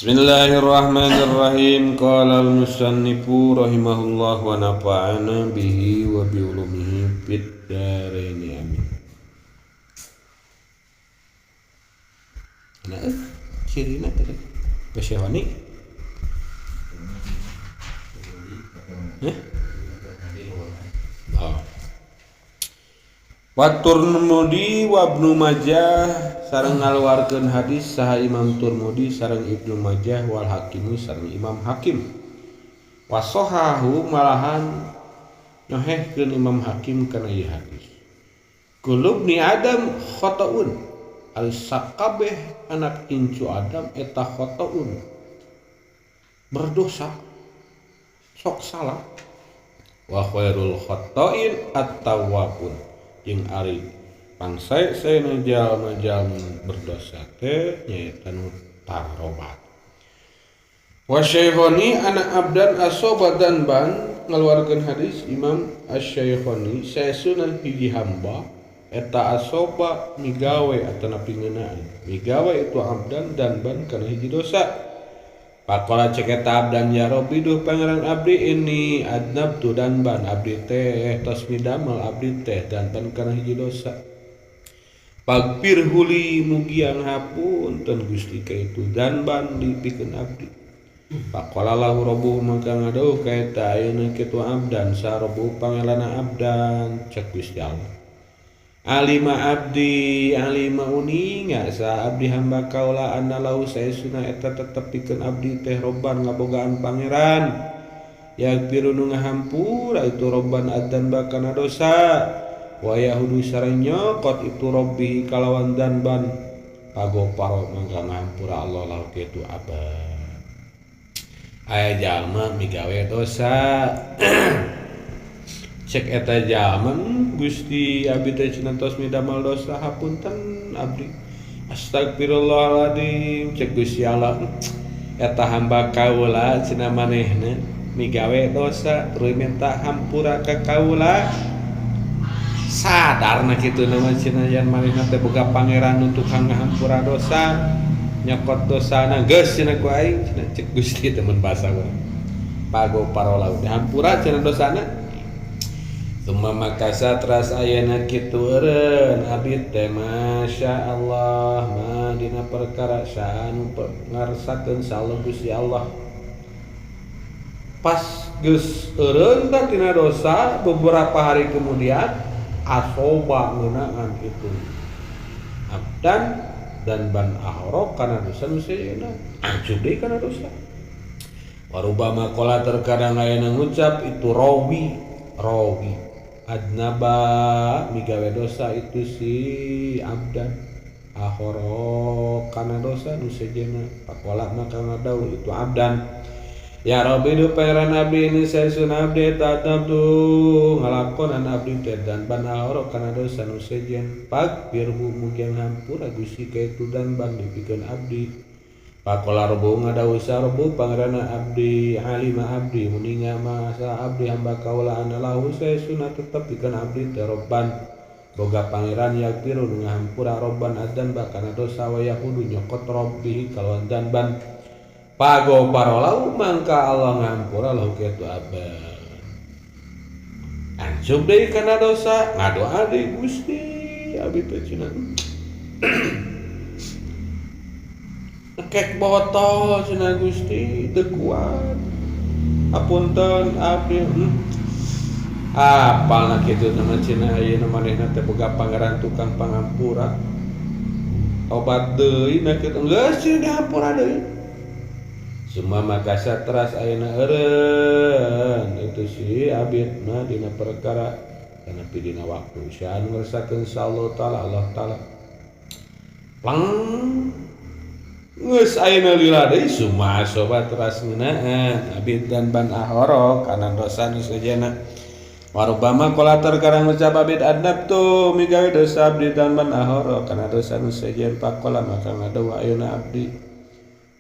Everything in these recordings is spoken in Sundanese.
Bismillahirrahmanirrahim. Qala al-musannifu rahimahullah wa nafa'ana bihi wa bi ulumihi fid dharain, amin. Nah, cirina tadi Pesyewani. Eh? Oh. Wa Turmudi wa Ibnu Majah sareng ngaluarkeun hadis saha Imam Turmudi sareng Ibnu Majah wal Hakim sareng Imam Hakim. Wasohahu malahan nyohehkeun Imam Hakim kana ieu hadis. Kulubni Adam khata'un, al sakabeh anak incu Adam eta khata'un, berdosa, sok salah. Wa khairul khata'in at-tawwabun, jeung ari pangsae-saena jalma-jalma berdosa teh nyaeta nu tarobat. Wa Syaikhoni anak abdan asoba danban, ngaluarkeun hadis Imam Asy-Syaikhoni saesuna hiji hamba eta asoba migawe atanapi ngeunaan migawe itu abdan danban kana hiji dosa. Pakola cek eta abdan, ya Rabbi, duh pangeran abdi, ini adnabtu danban, abdi teh tos midamel abdi teh danban kana hiji dosa, pagfir huli, mugia ngahapunten Gusti ka itu danban dipikeun abdi. Pakola lahu rabbuhu, maka ngadauh ka eta ayeuna kitu abdan sa rabbuhu pangeranna abdan, cek Gusti Allah, alima abdi, alima uninga sa abdi hamba kaula, anna lahu saesuna eta tetep pikeun abdi teh robban ngabogaan pangeran, yaghfiru nu ngahampura itu robban adzan bakana dosa, wa yahudu sareng nyokot itu robbi kalawan danban, pagoparo mangga ngahampura Allah lahu kitu abad. Aya jalma migawe dosa, cek eta jalma, Gusti abdi teh cenah tos midamel dosa, hapunten abdi, astagfirullahaladzim. Cek Gusti Allah, eta hamba kaula cenah manehna migawe dosa terus minta hampura ka kaula, sadarna kitu nama cenah yan manehna teh boga pangeran nu tukang ngahampura dosa, nyokot dosana, geus cenah ku aing cenah, cek Gusti teh mun basa urang pago parola dihampura cenah dosana. Summa makasa teras ayana kitu eureun abdi teh masya Allah ma dina perkara saanu ngarsakeun sa Allah Gusti Allah. Pas geus eureun tah tina dosa, beberapa hari kemudian asoba ngeunaan itu abdan dan ban ahoro kana dosa nu sejeuna, ancub deui kana dosa. Warubama qala terkadang ayana ngucap itu rawi, rawi adnaba migawe dosa itu si abdan ahoro kana dosa nu sejenna, pakola maka ngadauh itu abdan, ya Rabbi du pangeran abdi, ini saesun abdi tatap tu ngalakonan abdi teh dan ban ahoro kana dosa nu sejen, pagfirhu mugi ngahampura Gusti ka itu dan ban dipikeun abdi. Pakola robu ngadawuh sa robu pangeranna abdi, alima abdi muninga masa abdi hamba kaula, anallahu saesuna tetep pikeun abdi teh robban boga pangeran yaghfiru nu ngahampura robban adzan bakana dosa, wa yahudu nyokot robbihi kalawan danban, pago parolau mangka Allah ngahampura lahu kitu abad. Ancub deui kana dosa, ngadoa deui, Gusti abdi teh cenah kek botol cenah Gusti teu kuat, apunten abdi. Apalna kitu nama cenah ayeuna manehna teh boga pangeran tukang pangampura, tobat deui na kitu geus cenah dihampura deui. Summa makasa teras ayeuna eureun itu si abid mah dina perkara kana dina waktu syaan ngersakeun Allah taala, Allah taala plang geus ayeuna lila deui. Summa sobat teras ngeunaan abid dan ban ahoro kana dosa nu sejenna. Warubama qala terkadang ngucap abid adnab tu migawe dosa abdi dan ban ahoro kana dosa nu sejen, pakola maka ngadawa ayeuna abdi,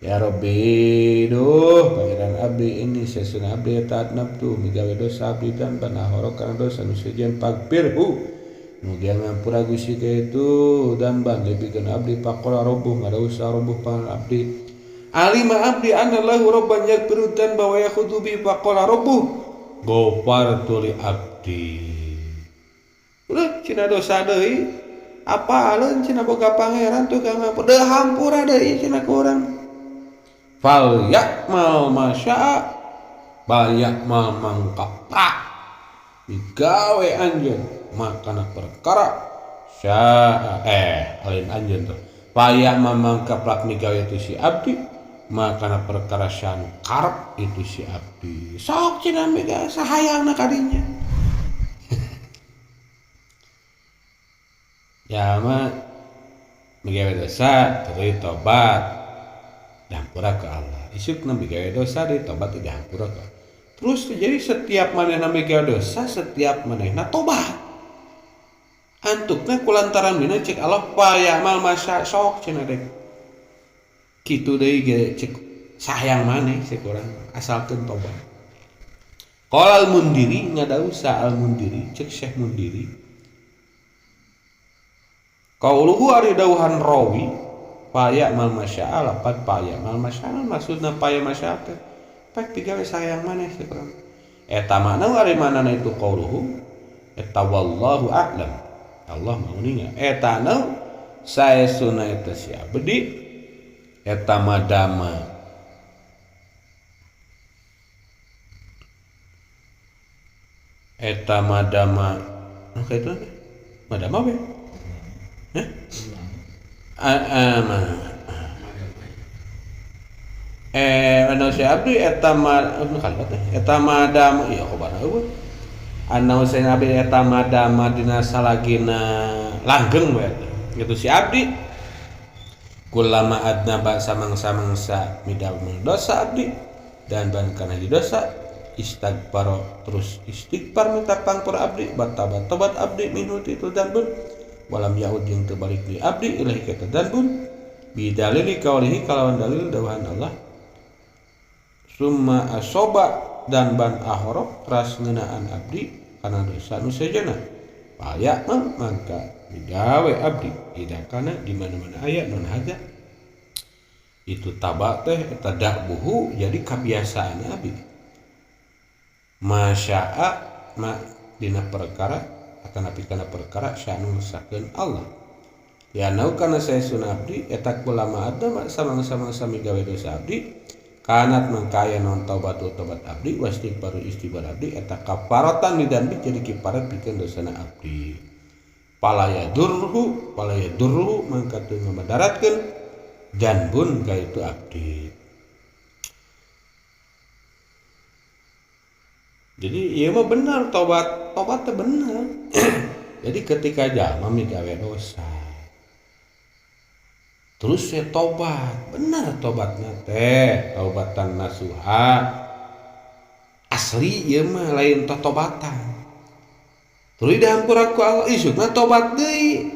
ya Rabbi duh pangeran abdi, ini sesuna abdi eta adnab tu migawe dosa abdi dan ban ahoro kana dosa nu sejen, pagfirhu mugia ngampura Gusti ka itu dan ban dipikeun abdi. Pakola robuh ngadausa robuh pangeran abdi, Alima abdi anna lahu rabban yaghfiru dzanba wa yakhudhu bi faqala rabbuh ghafartu li abdi. Ulah cenah dosa deui apaleun cenah boga pangeran tukang ngampura deui hampura deui cenah ku urang. Fal ya'mal ma syaa bal ya'mal man qata. Digawe anjeun makana perkara syaa lain anjeun tuh. Payah mamang kaplak migawe itu si abdi makana perkara syanu karep itu si abdi sok cenah migawe sahayangna kadinya. Ya mah migawe dosa tuluy tobat dihampura ke Allah, isukna migawe dosa deui tobat dihampura ke Allah. Terus jadi setiap manehna migawe dosa setiap manehna tobat antukna kulantaran mina cek Allah payamal masa sok cenah dek kitu deui ge cek sayang maneh cek urang asalkeun tobat. Qala al Mundiri ngadausa al Mundiri cek Syekh Mundiri qauluhu ari dauhan rawi payamal masya lapat payamal masya maksudna payamal masya teh pek digawe sayang maneh cek urang eta makna ari manana itu qauluhu eta wallahu a'lam Allah mau ninga eta nau saesuna eta si abdi eta madama ka itu madama we heh anu si abdi eta ma kalimat eta madama ieu kumaha eueuh anu si abdi eta madama dina salagina langgeng we gitu si abdi kulama adnaba samang-samangsa midamel dosa abdi dan ban kana di dosa istighfar terus istighfar minta pangpur abdi batabat tobat abdi minhu itu danbun walam yaud jeung teu balik deui abdi ilahi ka danbun bidalili kaulihi kalawan dalil dawuhan Allah summa asoba dan ban ahorok teras ngeunaan abdi kana dosa nu sejenna paya mah mangka digawe abdi ida kana di mana-mana aya non haja itu taba teh eta dakbuhu jadi kabiasaan abdi masyaa ma dina perkara atanapi kana perkara syanu sakeun Allah ya nau kana saesuna abdi eta kulama adama samang-samang sami gawe dosa abdi kanat mangkaya non taubat tobat abdi wastighfar istighfar abdi eta kafaratan di jadi kiparat pikeun dosana abdi palaya durhu mangka teu ngamadaratkeun janbun ka itu abdi. Jadi ieu mah bener tobat tobat teh bener. Jadi ketika jalma migawe dosa terus saya tobat, benar tobatna teh taubatan nasuha asli ieu mah lain tobatan. Terus dihampura ku Allah isukna tobat deui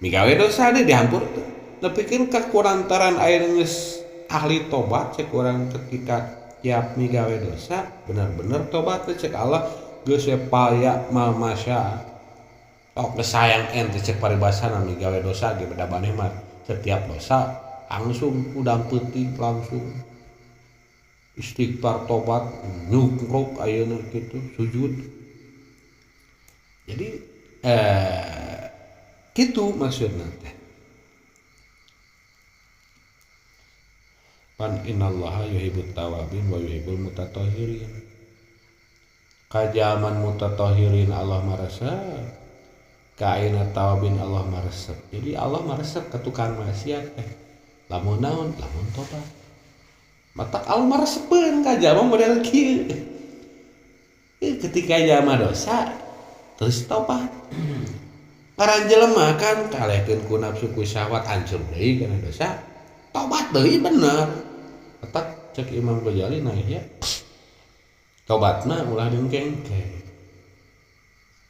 migawe dosa deui dihampura teh. Nepikeun ka kulantaran aya geus ahli tobat cek urang ketika tiap migawe dosa bener-bener tobat teh cek Allah geus we paya mal masya. Tok sayang ente cek paribasana migawe dosa ge beda maneh mah setiap dosa langsung udang peuting langsung istighfar tobat nyukruk ayeuna kitu sujud. Jadi kitu maksudna teh pan innallaha yuhibbut tawabin wa yuhibbul mutatahhirin. Kajaman mutatahhirin Allah marasa kaina tawabin Allah maresep. Jadi Allah maresep ke tukang maksiat lamun naon lamun tobat. Matak Allah maresepeun ka jalma model kieu. Ketika jalma dosa terus tobat. Ngaran jelema kan kalehkeun ku nafsu ku syahwat hancur deui kana dosa. Tobat deui bener. Matak cek Imam Ghazali nah ya. Tobatna ulah dengkengke.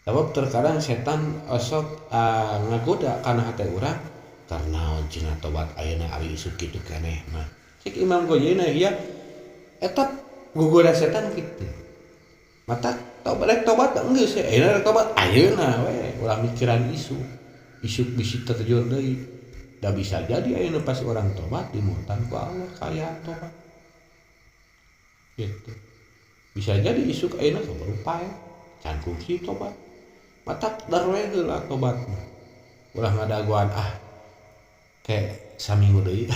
Sebab terkadang setan osok ngagoda kana hate urang karena cenah tobat ayeuna ari isuk kitu keneh mah. Cek Imam Ghazali nah ieu eta gogoda setan kitu. Mata tobat tobat geus ayeuna tobat ayeuna we ulah mikiran isu. Isuk bisi terjun deui. Da bisa jadi ayeuna pas urang tobat dimurtan ku Allah kaayaan tobat. Gitu. Bisa jadi isuk ayeuna kabaru paeh can kungsi tobat. Matak darwe heula tobat mah. Ulah ngadagoan ah kayak saminggu deui.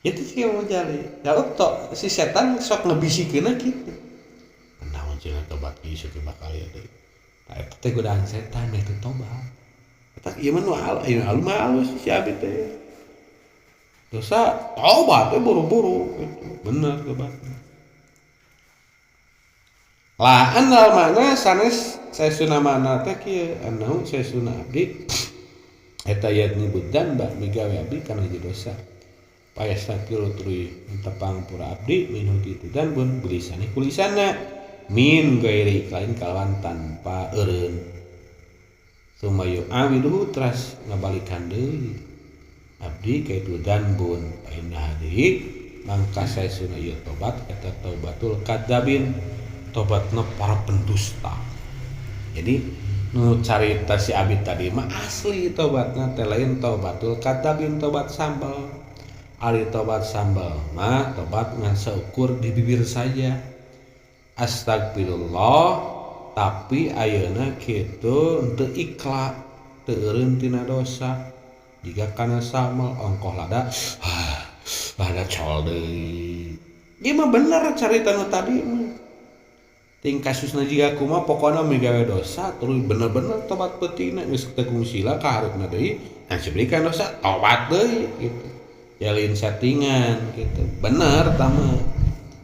Itu sih yang mau cari. Ya tok si setan sok ngebisikeunna kitu. Naon cenah tobat ieu teh bakal ieu deui. Tah eta teh godaan setan meh teu tobat. Eta ieu mah nu alus mah alus si abi teh. Dosa tobat teh buru-buru gitu. Bener tobat. La anal mana sanes saesuna mana teh kieu annahu saesuna abdi eta yadni budzanba migawe abdi kana hiji dosa. Payastakiru tuluy tepang pura abdi minhu ti dzanbun bilisani kulisana min gairi lain kalawan tanpa eureun. Summa yu'awiduhu teras ngabalikan deui abdi ka itu dzanbun fa inna hadhihi mangka saesuna ieu tobat eta taubatul kadzabin tobatna para pendusta. Jadi nu carita si abi tadi mah asli tobatna teh lain taubatul kadzabin tobat sambal. Ari tobat sambal mah tobat ngan seukur di bibir saja. Astagfirullah tapi ayeuna kitu teu ikhlas teu eureun tina dosa. Jiga kana sambal ongkoh lada lada col deui. Ieu mah bener carita nu tadi mah. Ting kasusna jiga kumaha pokona migawe dosa terus bener-bener tobat peutingna geus teu kungsila ka hareupna deui nah diberikan dosa tobat deui gitu. Jalin settingan gitu. Bener tah mah.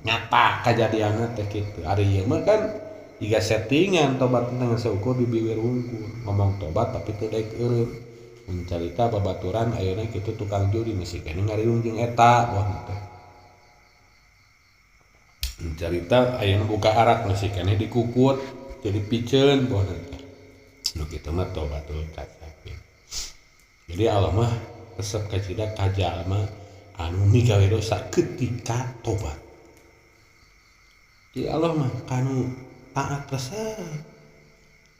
Nyata kajadianna teh kitu. Ari ieu mah kan jiga settingan tobat teh seukur di bibir wungkul. Ngomong tobat tapi teu daek eureun. Mun carita babaturan ayeuna kitu tukang judi masih keneh ngariung jeung eta wah teh. Mun carita ayeuna buka arak masih keneh dikukut jadi piceun wah teh. Nu kitu mah tobatul kadzabin. Jadi Allah mah resep kacida ka jalma anu migawe dosa ketika tobat. Jadi Allah mah kanu taat resep,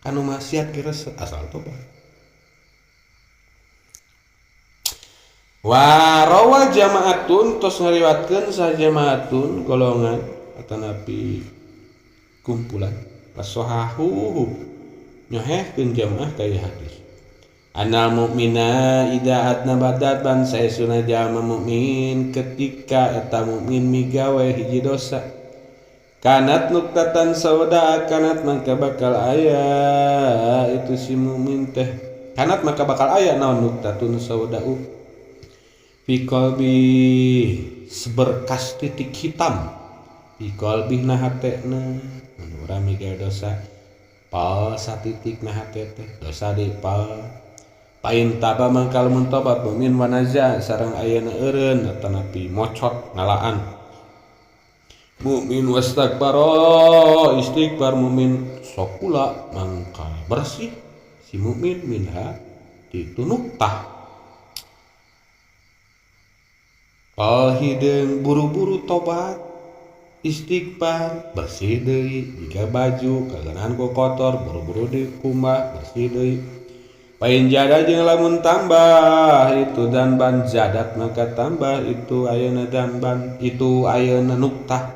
kanu maksiat ge resep asal tobat. Wa rawa jama'atun tos ngariwatkeun sajamaatun golongan atanapi kumpulan pasohahu nyohehkeun jamaah ka ieu hadis. Anal mukmina idza adnabadat ban saesuna jalma mukmin ketika eta mukmin migawe hiji dosa kanat nuktatan sauda kanat maka bakal aya itu si mukmin teh kanat maka bakal aya naon nuktatun saudau fi qalbi seberkas titik hitam fi qalbi na hatena mun urang migawe dosa pal satitik na hate teh dosa di pal pain taba mangkal mun tobat mukmin wanaza sareng ayeuna eureun atanapi mocot ngalaan mukmin wastakbara istighfar mukmin sokula mangkal bersih si mukmin minha ditunuktah pal hideung buru-buru tobat istighfar bersih deui jiga baju kageunaan ku kotor buru-buru dikumbah bersih deui. Pain jada jeung lamun tambah itu dan ban jadat maka tambah itu ayeuna dan ban itu ayeuna nuktah.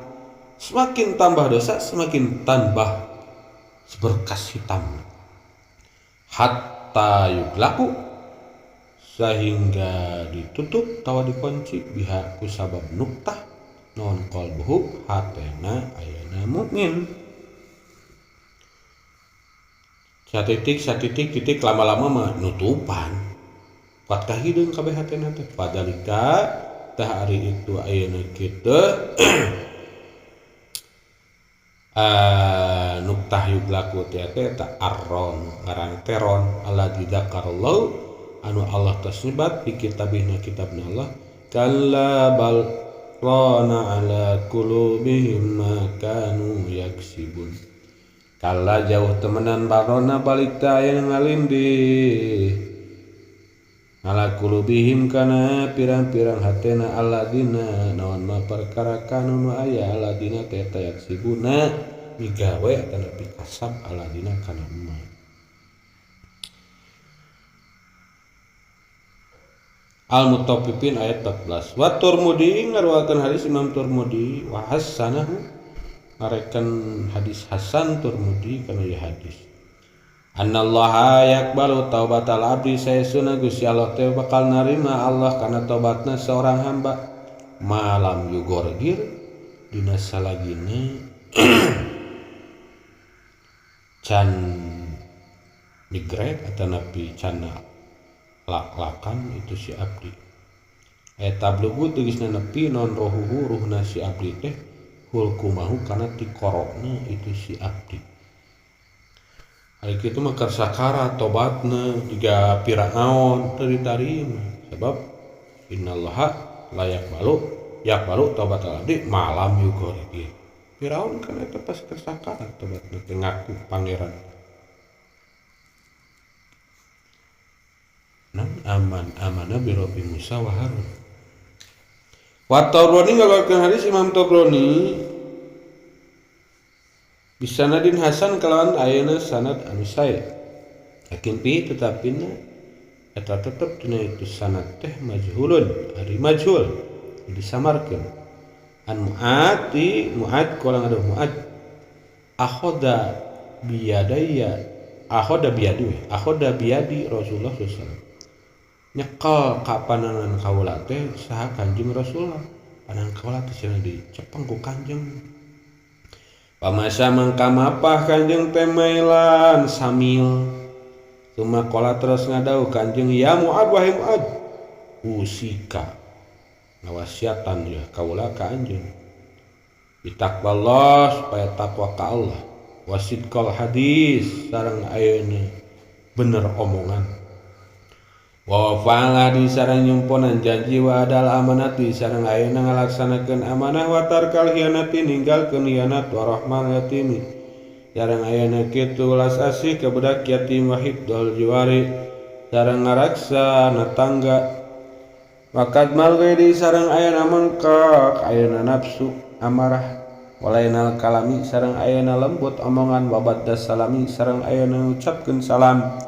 Semakin tambah dosa semakin tambah seberkas hitam. Hatta yuglaku sehingga ditutup tawa dikunci biha ku sabab nuktah non qalbuhu hatena ayeuna mukmin. Satitik satitik titik lama-lama mah nutupan kuat kahideung kabeh hatena teh padalika tah ari itu ayeuna kitu nuktah yuglaku teh eta arron ngaran teron alladzi dzakarallahu anu Allah tos nyebat di kitabihna kitabna Allah kalla bal rana ala qulubihim ma kanu yaksibun. Kala jauh temenan barona balik ta aya ngalindih ala qulubihim kana pirang-pirang hatena alladzina naon ma perkara kanu nu aya alladzina teh yaksibuna migawe atanapi kasab alladzina kana ma. Al-Mutaffifin ayat 14. Wa Turmudi ngaruakeun hadis Imam Turmudi wa hasanahu ngarekan hadis hasan Turmudi kana ieu hadis. Annallaha yaqbalu taubatal abdi saesuna Gusti Allah teh bakal narima Allah kana tobatna seorang hamba malam yugorgir dina salagina can migrek atanapi cana lak-lakan itu si abdi. Tablugu tegasna nepi non rohuhu ruhna si abdi teh hulkumahu kana tikorokna itu si abdi. Ari kitu mah keur sakara tobatna jiga Firaun teu ditarima sebab innallaha la yaqbalu yaqbalu taubatal abdi malam yugorgir. Firaun kan eta pas keur sakara tobatna teh ngaku pangeran. Aman amana bi Rabbi Musa wa Harun. Wa Tabrani ngaluarkeun hadis Imam Tabrani bisanadin hasan kalawan ayeuna sanad anu sae. Lakin pi tetapina eta tetep dina itu sanad teh majhulun, ari majhul disamarkeun. An Mu'ad ti Mu'ad kolang aduh Mu'ad akhoda biyadaya akhoda biyadi akhoda biyadi Rasulullah sallallahu alaihi wasallam. Nyekel ka panangan kaula teh saha Kanjeng Rasulullah. Panangan kaula teh cenah dicepeng ku Kanjeng. Pamasa mangka mapah Kanjeng teh mailan samil. Tumakola terus ngadau Kanjeng ya Mu'ad wahai Mu'ad. Usika ngawasiatan ya kaula ka anjeun. Bitaqwallah supaya takwa ka Allah. Wasidqal hadis sareng ayeuna bener omongan. Wa fa'ala di sareng nyumponan janji wa adal amanati sareng ayeuna ngalaksanakeun amanah wa tarkal hianati ninggalkeun hianat wa rahmal yatimi sareng ayeuna kitu ulas asih ka budak yatim wa hibdul jiwari sareng ngaraksa na tangga wa kadmal ghairi sareng ayeuna mengkak ayeuna nafsu amarah walainal kalami sareng ayeuna lembut omongan wa baddas salami sareng ayeuna ngucapkeun salam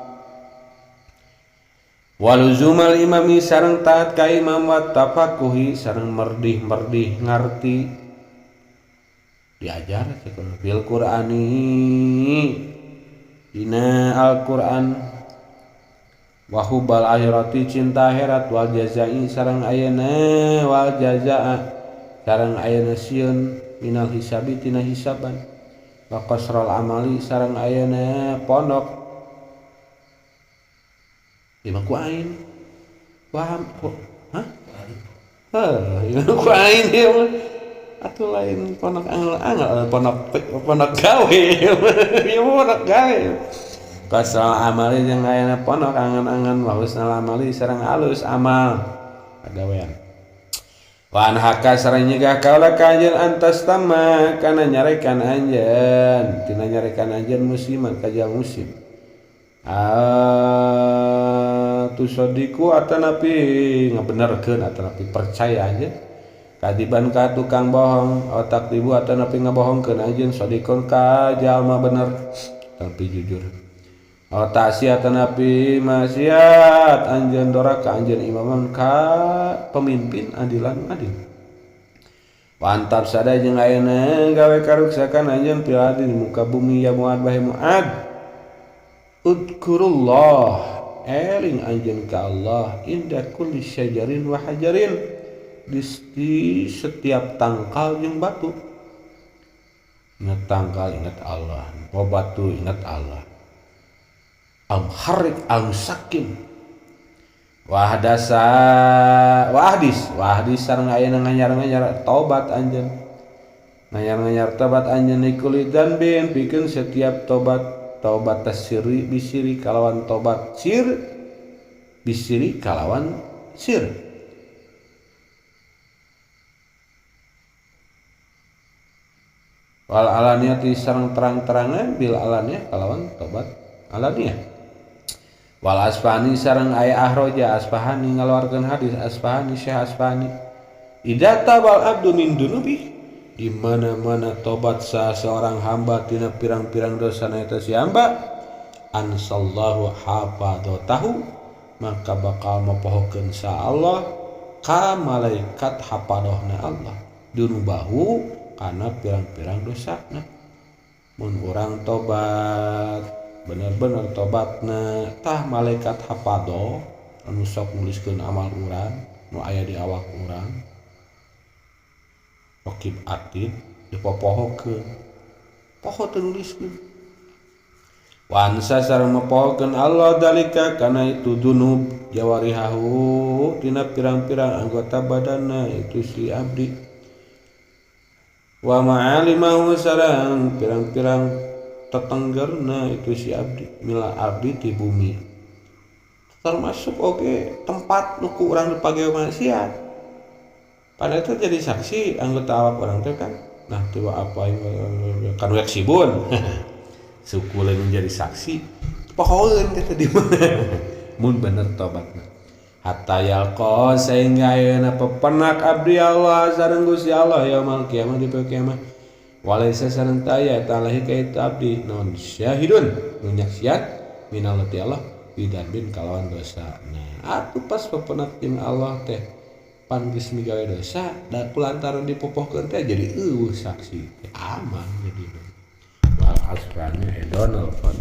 waluzumal imami sareng taat ka imam wa tafakuhi sareng merdih-merdih ngarti diajar cenah bil Qur'ani dina Al-Qur'an wa hubbal akhirati cinta akhirat wal jazai sareng ayeuna wal jazaa sareng ayeuna sieun minal hisabi tina hisaban wa qasral amali sareng ayeuna pondok lima ku ain waham hah heuh lima ku ain ieu atuh lain pondok angel-angel pondok pondok gawe ieu pondok gawe kasal amali jeung ayana pondok angan-angan wa husnal amali sareng alus amal pagawean wa an haka sareng nyegah kaula ka anjeun antas tama kana nyarekan anjeun tina nyarekan anjeun musliman ka jalma muslim tusadiku atanapi ngabenerkeun atanapi percaya anjeun kadiban ka tukang bohong otak tibu atanapi ngabohongkeun anjeun sadikon ka jalma bener tapi jujur otasi atanapi maksiat anjeun doraka anjeun imaman ka pemimpin adilan adil pantap sada jeung ayeuna gawe karuksakan anjeun fil ardi di muka bumi ya Mu'ad bahe Mu'ad udkurullah eling anjeun ka Allah inda kulli syajarin wa hajarin di setiap tangkal jeung batu ingat tangkal ingat Allah po batu ingat Allah al-muharrik al-musakin wa hadasa wa hadis sareng ayeuna nganyar-nganyar tobat anjeun nganyar-nganyar tobat anjeun nikuli danbin pikeun setiap tobat taubat tasiri bisiri kalawan tobat sir bisiri kalawan sir wal alaniyati sareng terang-terangan bil alaniyah kalawan tobat alaniyah wal asfani sareng aya ahroja asfahani ngaluarkeun hadis asfahani syekh asfahani idza tabal abdu min dunubi di mana-mana tobat seorang hamba tina pirang-pirang dosa eta si hamba ansallahu hafadhatahu maka bakal mopohokeun sa Allah ka malaikat hapadohna Allah dunubahu kana pirang-pirang dosana. Mun urang tobat bener-bener tobatna tah malaikat hapadoh anu sok nuliskeun amal urang nu aya di awak urang raqib atid dipopohokeun poho teu nuliskeun wansa sareng mepohokeun Allah dalika kana itu dunub jawarihahu tina pirang-pirang anggota badanna itu si abdi wa ma'alimahu sareng pirang-pirang tetenggerna itu si abdi mila abdi ti bumi termasuk oge tempat nu ku urang dipage maksiat pada itu jadi saksi anggota awak orang teh kan nah tiba apa kan wek sibun suku lain menjadi saksi pohoeun kata di mana mun bener tobatna hatta yalqa sehingga ayeuna pepenak abdi Allah sareng Gusti Allah yaumul kiamah di poe kiamah walaysa sareng taya talahi ka itu abdi non syahidun nu nyaksian minallati Allah bidan bin kalawan dosa. Nah atuh pas pepenak jeung Allah teh pan geus migawe dosa da kulantaran dipopohkeun teh jadi eueuh saksi teh aman jadi wal asrani edon.